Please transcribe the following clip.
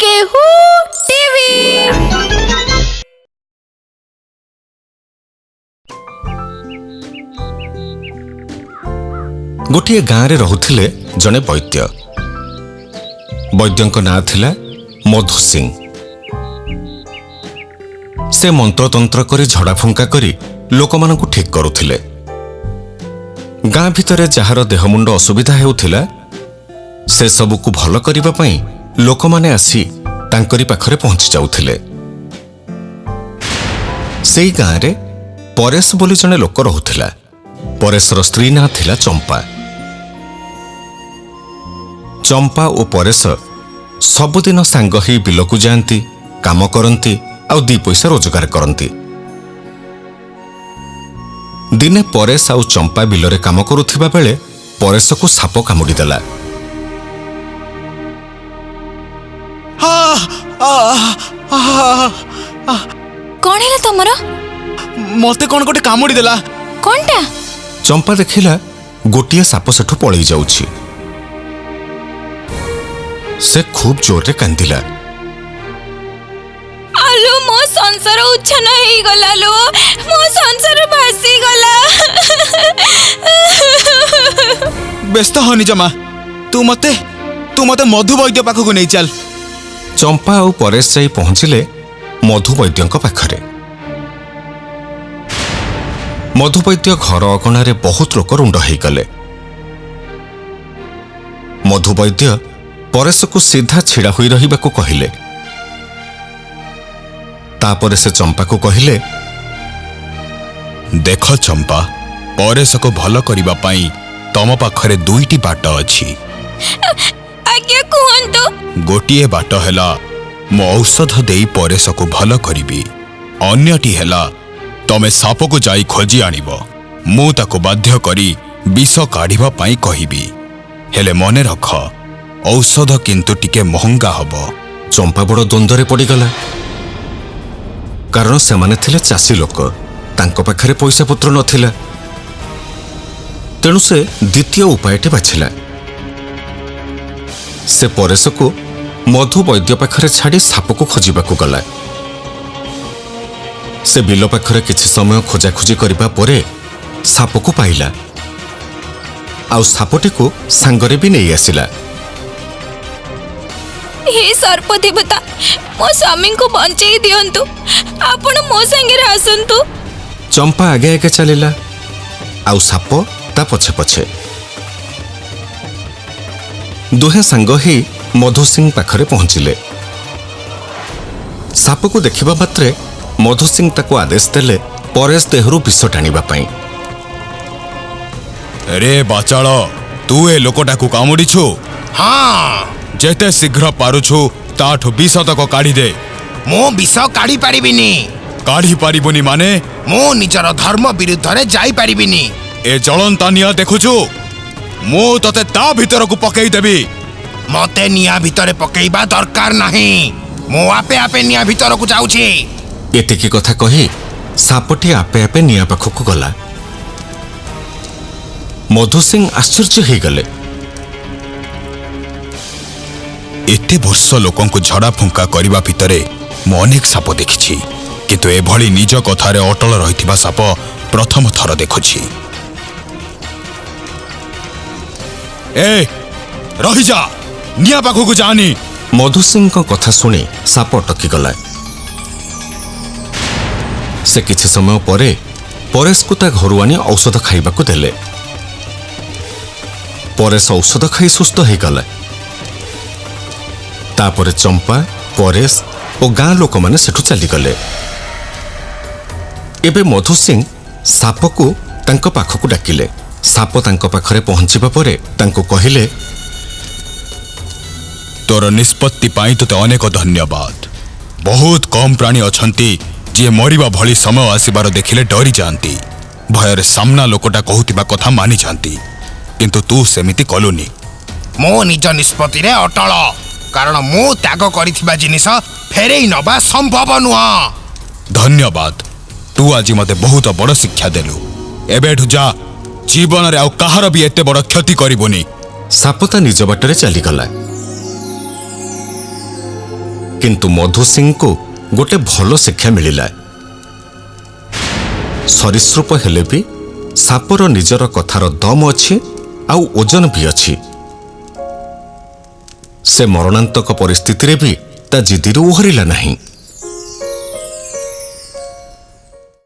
କେହୁ TV. ଗୋଟିଏ ଗାଁରେ ରହୁଥିଲେ ଜଣେ ବୈଦ୍ୟ। ବୈଦ୍ୟଙ୍କ ନାଁ ଥିଲା ମଧୁ ସିଂ। ସେ ମନ୍ତ୍ରତନ୍ତ୍ର କରି ଝଡ଼ାଫୁଙ୍କା କରି ଲୋକମାନଙ୍କୁ ଠିକ୍ କରୁଥିଲେ। ଗାଁ ଭିତରେ ଯାହାର ଦେହମୁଣ୍ଡ ଅସୁବିଧା ହେଉଥିଲା, ସେସବୁକୁ ଭଲ କରିବା ପାଇଁ ଲୋକମାନେ ଆସି ତାଙ୍କରି ପାଖରେ ପହଞ୍ଚି ଯାଉଥିଲେ। ସେଇ ଗାଁରେ ପରେଶ ବୋଲି ଜଣେ ଲୋକ ରହୁଥିଲା। ପରେଶର ସ୍ତ୍ରୀ ନାଁ ଥିଲା ଚମ୍ପା। ଚମ୍ପା ଓ ପରେଶ ସବୁଦିନ ସାଙ୍ଗ ହେଇ ବିଲକୁ ଯାଆନ୍ତି, କାମ କରନ୍ତି ଆଉ ଦି ପଇସା ରୋଜଗାର କରନ୍ତି। ଦିନେ ପରେଶ ଆଉ ଚମ୍ପା ବିଲରେ କାମ କରୁଥିବା ବେଳେ ପରେଶକୁ ସାପ କାମୁଡ଼ି ଦେଲା। କଣ ହେଲା ତମର? ମତେ କଣ ଗୋଟେ କାମୁଡ଼ି ଦେଲା। କଣଟା? ଚମ୍ପା ଦେଖିଲା ଗୋଟିଏ ସାପ ସେଠୁ ପଳେଇ ଯାଉଛି। ସେ ଖୁବ୍ ଜୋରରେ କାନ୍ଦିଲା। ଆଲୋ, ମୋ ସଂସାର ଉଚ୍ଛନ୍ନ ହେଇଗଲା ଲୋ, ମୋ ସଂସାର ଭାସିଗଲା। ବ୍ୟସ୍ତ ହନି ଜମା, ତୁ ମତେ ମଧୁ ବୈଦ୍ୟ ପାଖକୁ ନେଇ ଚାଲ। ଚମ୍ପା ଆଉ ପରେଶ ଯାଇ ପହଞ୍ଚିଲେ ମଧୁ ବୈଦ୍ୟଙ୍କ ପାଖରେ। ମଧୁ ବୈଦ୍ୟ ଘର ଅଗଣାରେ ବହୁତ ଲୋକ ରୁଣ୍ଡ ହେଇଗଲେ। ମଧୁ ବୈଦ୍ୟ ପରେଶକୁ ସିଧା ଛିଡ଼ା ହୋଇ ରହିବାକୁ କହିଲେ। ତାପରେ ସେ ଚମ୍ପାକୁ କହିଲେ, ଦେଖ ଚମ୍ପା, ପରେଶକୁ ଭଲ କରିବା ପାଇଁ ତମ ପାଖରେ ଦୁଇଟି ବାଟ ଅଛି। ଆଜ୍ଞା, କୁହନ୍ତୁ। ଗୋଟିଏ ବାଟ ହେଲା ମୁଁ ଔଷଧ ଦେଇ ପରେଶକୁ ଭଲ କରିବି। ଅନ୍ୟଟି ହେଲା ତମେ ସାପକୁ ଯାଇ ଖୋଜି ଆଣିବ। ମୁଁ ତାକୁ ବାଧ୍ୟ କରି ବିଷ କାଢ଼ିବା ପାଇଁ କହିବି। ହେଲେ ମନେ ରଖ, ଔଷଧ କିନ୍ତୁ ଟିକେ ମହଙ୍ଗା ହବ। ଚମ୍ପା ବଡ଼ ଦ୍ୱନ୍ଦ୍ୱରେ ପଡ଼ିଗଲା, କାରଣ ସେମାନେ ଥିଲେ ଚାଷୀ ଲୋକ, ତାଙ୍କ ପାଖରେ ପଇସାପତ୍ର ନଥିଲା। ତେଣୁ ସେ ଦ୍ୱିତୀୟ ଉପାୟଟି ବାଛିଲା। ସେ ପରେଶକୁ ମଧୁ ବୈଦ୍ୟ ପାଖରେ ଛାଡ଼ି ସାପକୁ ଖୋଜିବାକୁ ଗଲା। ସେ ବିଲ ପାଖରେ କିଛି ସମୟ ଖୋଜାଖୋଜି କରିବା ପରେ ସାପକୁ ପାଇଲା ଆଉ ସାପଟିକୁ ସାଙ୍ଗରେ ବି ନେଇ ଆସିଲା। ହେ ସର୍ପ ଦେବତା, ମୋ ସ୍ୱାମୀଙ୍କୁ ବଞ୍ଚେଇ ଦିଅନ୍ତୁ। ଆପଣ ମୋ ସାଙ୍ଗରେ ଆସନ୍ତୁ। ଚମ୍ପା ଆଗେ ଆଗେ ଚାଲିଲା ଆଉ ସାପ ତା ପଛେ ପଛେ। ଦୁହେଁ ସାଙ୍ଗ ହେଇ ମଧୁ ସିଂ ପାଖରେ ପହଞ୍ଚିଲେ। ସାପକୁ ଦେଖିବା ମାତ୍ରେ ମଧୁ ସିଂ ତାକୁ ଆଦେଶ ଦେଲେ ପରେଶ ଦେହରୁ ବିଷ ଟାଣିବା ପାଇଁ। ରେ ବାଚାଳ, ତୁ ଏ ଲୋକଟାକୁ କାମୁଡ଼ିଛୁ? ହଁ। ଯେତେ ଶୀଘ୍ର ପାରୁଛୁ ତାଠୁ ବିଷତକ କାଢ଼ିଦେ। ମୁଁ ବିଷ କାଢି ପାରିବିନି। କାଢ଼ି ପାରିବୁନି ମାନେ? ମୁଁ ନିଜର ଧର୍ମ ବିରୁଦ୍ଧରେ ଯାଇପାରିବିନି। ଏ ଜଳନ୍ତା ନିଆଁ ଦେଖୁଛୁ? ମୁଁ ତତେ ତା ଭିତରକୁ ପକେଇଦେବି। ମତେ ନିଆଁ ଭିତରେ ପକେଇବା ଦରକାର ନାହିଁ। ମୁଁ ଆପେ ଆପେ ନିଆଁ ଭିତରକୁ ଯାଉଛି। ଏତିକି କଥା କହି ସାପଟି ଆପେ ଆପେ ନିଆଁ ପାଖକୁ ଗଲା। ମଧୁ ସିଂ ଆଶ୍ଚର୍ଯ୍ୟ ହେଇଗଲେ। ଏତେ ବର୍ଷ ଲୋକଙ୍କୁ ଝଡ଼ା ଫୁଙ୍କା କରିବା ଭିତରେ ମୁଁ ଅନେକ ସାପ ଦେଖିଛି, କିନ୍ତୁ ଏଭଳି ନିଜ କଥାରେ ଅଟଳ ରହିଥିବା ସାପ ପ୍ରଥମ ଥର ଦେଖୁଛି। ଏ, ରହିଯା, ନିଆଁ ପାଖକୁ ଯାଆନି। ମଧୁ ସିଂଙ୍କ କଥା ଶୁଣି ସାପ ଅଟକିଗଲା। ସେ କିଛି ସମୟ ପରେ ପରେଶକୁ ତା ଘରୁ ଆଣି ଔଷଧ ଖାଇବାକୁ ଦେଲେ। ପରେଶ ଔଷଧ ଖାଇ ସୁସ୍ଥ ହେଇଗଲା। ତାପରେ ଚମ୍ପା, ପରେଶ ଓ ଗାଁ ଲୋକମାନେ ସେଠୁ ଚାଲିଗଲେ। ଏବେ ମଧୁ ସିଂ ସାପକୁ ତାଙ୍କ ପାଖକୁ ଡାକିଲେ। ସାପ ତାଙ୍କ ପାଖରେ ପହଞ୍ଚିବା ପରେ ତାଙ୍କୁ କହିଲେ, ତୋର ନିଷ୍ପତ୍ତି ପାଇଁ ତୋତେ ଅନେକ ଧନ୍ୟବାଦ। ବହୁତ କମ୍ ପ୍ରାଣୀ ଅଛନ୍ତି ଯିଏ ମରିବା ଭଳି ସମୟ ଆସିବାର ଦେଖିଲେ ଡରିଯାଆନ୍ତି, ଭୟରେ ସାମ୍ନା ଲୋକଟା କହୁଥିବା କଥା ମାନିଯାଆନ୍ତି। କିନ୍ତୁ ତୁ ସେମିତି କଲୁନି। ମୁଁ ନିଜ ନିଷ୍ପତ୍ତିରେ ଅଟଳ, କାରଣ ମୁଁ ତ୍ୟାଗ କରିଥିବା ଜିନିଷ ଫେରେଇ ନବା ସମ୍ଭବ ନୁହଁ। ଧନ୍ୟବାଦ, ତୁ ଆଜି ମତେ ବହୁତ ବଡ଼ ଶିକ୍ଷା ଦେଲୁ। ଏବେ ଏଠୁ ଯା, ଜୀବନରେ ଆଉ କାହାର ବି ଏତେ ବଡ଼ କ୍ଷତି କରିବୁନି। ସାପ ତା ନିଜ ବାଟରେ ଚାଲିଗଲା। କିନ୍ତୁ ମଧୁ ସିଂଙ୍କୁ ଗୋଟେ ଭଲ ଶିକ୍ଷା ମିଳିଲା। ସରୀସୃପ ହେଲେ ବି ସାପର ନିଜର କଥାର ଦମ ଅଛି ଆଉ ଓଜନ ବି ଅଛି। ସେ ମରଣାନ୍ତକ ପରିସ୍ଥିତିରେ ବି ତା ଜିଦିରୁ ଓହରିଲା ନାହିଁ।